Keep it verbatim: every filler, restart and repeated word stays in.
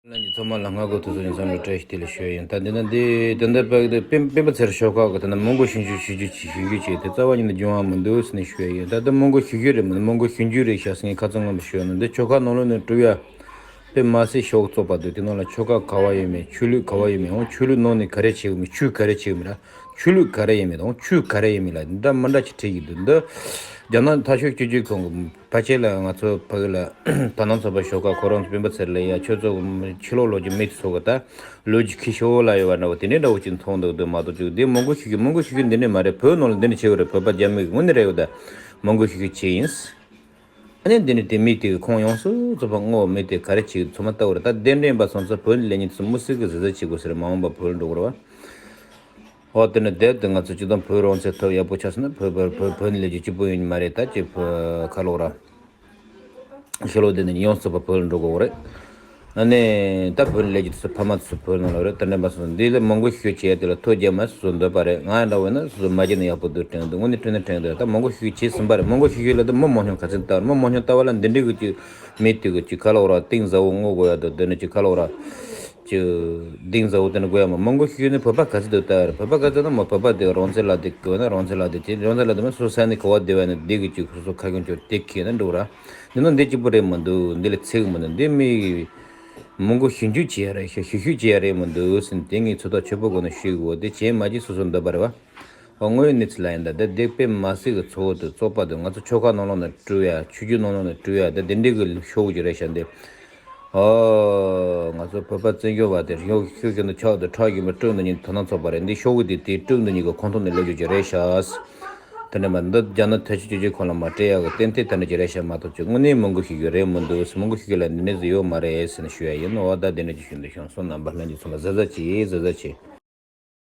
ལན་གྱི་ཚང་མ་ལ་སྔ་དགོང་ཐུགས་སུ་ཡིན་བསམ་པའི་བཀྲ་ཤིས་བདེ་ལེགས་ཞུ་ཡ་ཡིན། ད་འདི་ན་འདི་དེ་འདྲ་པ་གི་དེ་སྤེན་སྤེན་པ་ཚེ་རིང་ཤོག་ཁག་གི་དེ་ན་མང་པོ་ཞུ་རྒྱུ་ཞུ་རྒྱུ་ཞུ་རྒྱུ་བྱས་ཏེ་རྩ་བ་ཉིད་ནས་འབྱུང་བ་མི་འདུག་ཟེར་ནས་ཞུ་ཡ་ཡིན། ད་ལྟ་མང་པོ་ཞུ་རྒྱུ་རེད་མི་འདུག་མང་པོ་ཞུ་རྒྱུ་རེད་ཤག་ཟེར་ངས་ཁ་ཚང་ངོ་མ་ཞུ་ཡ་ན། འདི་ཆོལ་ཁ་ནང་ལོགས་ནས་གྲུབ་ཡ་དཔེ་མ་སྲིད་ཤོག་བཙོག་པ་འདུག་དེ་ནང་ལ་ཆོལ་ཁ་ག་བ་ཡོད་མེད། ཆོས་ལུགས་ག་བ་ཡོད་མེད། འོང་ཆོས་ལུགས་ནང་ནས་ག་རེ་བྱེད་གི་མེད། ཆོས་ག་རེ་བྱེད་གི་མེད་ལ། ཆོས་ལུགས་ག་རེ་ཡོད་མེད་དང་ཆོས་ག་རེ་ཡོད་མེད་ལ་འདྲ་མི་འདྲ་ཅིག་བྲིས་ཡི་འདུག་འདི་རྒྱ་ནག་འཐབ་ཕྱོགས་གཅིག་གྱུར་ཁང་གི་ཕལ་ཆེར་ལ་ང་ཚོ་ཕ་གི་ལ་དོ་སྣང་ཚོགས་པ་ཤོག་ཁག་ཁོ་རང་ཚོ་སྤེན་པ་ཚེ་རིང་ལ་ཡ་ཁྱོད་ཚོ་ཕྱི་ལོགས་ལོགས་ཀྱི་མི་ཚོ་གི་ད་ལོ་རྒྱུས་ཁྱི་ཤོ་ལ་ཡོད་པ་འདྲ་བོ་དེ་འདྲའི་འདྲ་བོ་ཅིག་མཐོང་འདུག་འདུག་མ་གཏོགས་ཅིག་འདི་མང་པོ་ཞིག་གིས་མང་པོ་ཞིག་གིས་འདི་འདྲ་མ་རེད། བོད་ནང་ལ་འདི་འདྲ་བྱེད་གི་རེད། བོད་པ་རྒྱ་མི་གི་དངོས་གནས་རེད་ཡོད་ད། མང་པོ་ཞིག་གིས་བྱས་ཡིན། ཨ་ནི་འདི་ནི་དེ་མི་དེ་གི་ཁོང་ཡོངས་སུ་རྫོགས་པ་ངོ་མི་དེ་ག་རེ་བྱེད་ཚོད་མ་ལྟ་བར་ད་གདན་འདྲེན་པ་སོང་ཙང་བོད་ནས་ལས་ཉིན་ཚོ་མུ་སི་གི་ཟི་ཟི་བྱེད་དགོས་ཟེར། མ་འོངས་པ་བོད་འགྲོ་དགོས་རེད་བ། ཨོ་དེ་ནི་བསྡད་དེ་ང་ཚོ་སྤྱི་བཏང་བོད་རང་བཙན་ཐོབ་ཡག་པོ་ཆགས་སོང་ན་བོད་བོད་བོད་བོད་ནས་ལས་རྒྱུ་གཅིག་པུ་ཡིན་མ་རེད། ད་ཅི་བོད་ཁ་ལོག་ར་ཤི་ལོ་དེ་ནི་ཡོངས་སུ་རྫོགས་པ་བོད་ལ་འགྲོ་དགོས་རེད། ཨ་ནི་ད་བོད་ལས་ཀྱི་ཚོ་ཕ་མ་ཚོ་བོད་ནང་ལ་རེད། དེ་འདྲ་མ་སོང་འདི་ལ་མང་པོ་ཞིག་བྱས་དེ་ལ་ཐོ་རྒྱབ་མ་སོ་སོ་འདོད་པ་རེད། ང་འདྲ་བས་ན་སོ་སོ་མ་བྱས་ན་ཡག་པོ་འདུག་དྲན་འདུག་དངོས་གནས་དྲན་ན་དྲན་འདུག་ད་མང་པོ་ཞིག་བྱས་ཟིན་པ་རེད། མང་པོ་ཞིག་ལ་ད་མི་མང་ཉུང་ག་ཚད་ལྟ་བ་རེད། མི་མང་ཉུང་ལྟ་བ་ལ་འདི་འདྲའི་གི་ཅིག་མི་དེ་གི་ཅིག་ཁ་ལོག་ར་གཏིང་ཟབ་བོ་ངོ་དགོས་ཡ་འདུག་དེ་ནི་ཅིག་ཁ་ལོག་ར་ཅིག་གཏིང་ཟབ་བོ་དེ་ནི་དགོས་ཡ་མ། མང་པོ་ཞིག་ནི་བོད་པ་ག་ཚད་འདུག་ལྟ་བ་རེད། བོད་པ་ག་ཚད་ན་མ་བོད་པ་དེ་རང་བཙན་ལ་དེ་དགོས་ན་རང་བཙན་ལ་དེ་ཅིག་རང་བཙན་ལ་དེ་མ་སོ་སོ་ས་ནས་ག་བ་བསྡད་པ་ཡིན་ན་འདི་གི་ཅིག་སོ་སོ་ཁ་སྐོང་ཅོར་དེ་ཁྱེད་ན་འགྲོ་ར། འདི་ནི་འདི་གཅིག་པུ་རེད་མི་འདུག་འདི་ལ་ཚིག་མི་འདུག་འདི་མི་མང་པོ་ཞིབ་འཇུག་བྱེད་ཡ་རེད་ཤག་ཞིབ་འཇུག་བྱེད་ཡ་རེད་མི་འདུག་ཟེར་ནས་དེ་ངས་ཚོད་ལྟ་ཆོད་པོ་སྒོ་ནས་ཞུ་དགོས། དེ་བྱས་མ་བྱས་སོ་སོ་འདོད་པ་རེད་བ། འོ་དངོས་ཡོད་གནས་ཚུལ་ལ་ཡིན་ད། དེ་དེ་དཔེ་མ་སྲིད་གི་ཚོགས་འདུ་བཙོག་པ་འདུག་ང་ཚོ་ཆོལ་ཁ་ནང་ལོགས་ནས་བཀྲུ་ཡ་ཆོས་བརྒྱུད་ནང་ལོགས་ནས་བཀྲུ་ཡ་དེ་དེ་འདྲའི་གི་ཤོག་གུ་ཅིག་རེད་ཤག་འདི། ཨོ་ང་ཚོ་བོད་པ་བཙན་བྱོལ་བ་དེ་ཤོག་ཤོག་གུ་འདི་ཆགས་འདུག་ཁྲག་གི་མི་བཀྲུ་འདི་ཉིད་དོ་སྣང་ཚོགས་པ་རེད། འདི་ཤོག་གུ་དེ་དེ་བཀྲུ་འདི་ཉིད་གི་ཁོང་ཐོག་ནས་ལོས་རྒྱུ་ཅིག་རེད་ཤག་དེ་འདྲ་མ་འདི་རྒྱ་ནག་ཐེ་ཆུ་ཅུ་ཅུ་ཁོང་ལ་མ་སྤྲད་ཡག་གི་ཏན་ཏན་དེ་འདྲ་ཅིག་རེད་ཤག་མ་གཏོགས་ཅིག་དངོས་གནས་མང་པོ་ཞིག་གི་རེད་མི་འདུག་མང་པོ་ཞིག་གི་ལ་འདི་འདྲ་ཟིག་ཡོད་མ་རེད་ཟེར་ནས་ཞུ་ཡ་ཡིན། འོ་ད་དེ་འདྲ་ཅིག་ཞུ་འདོད་བྱུང་སོང་། རྣམ་པ་ལྷན་རྒྱས་ཚོ་ལ་གཟབ་གཟབ་བྱེད་གཟབ་གཟབ་བྱེད།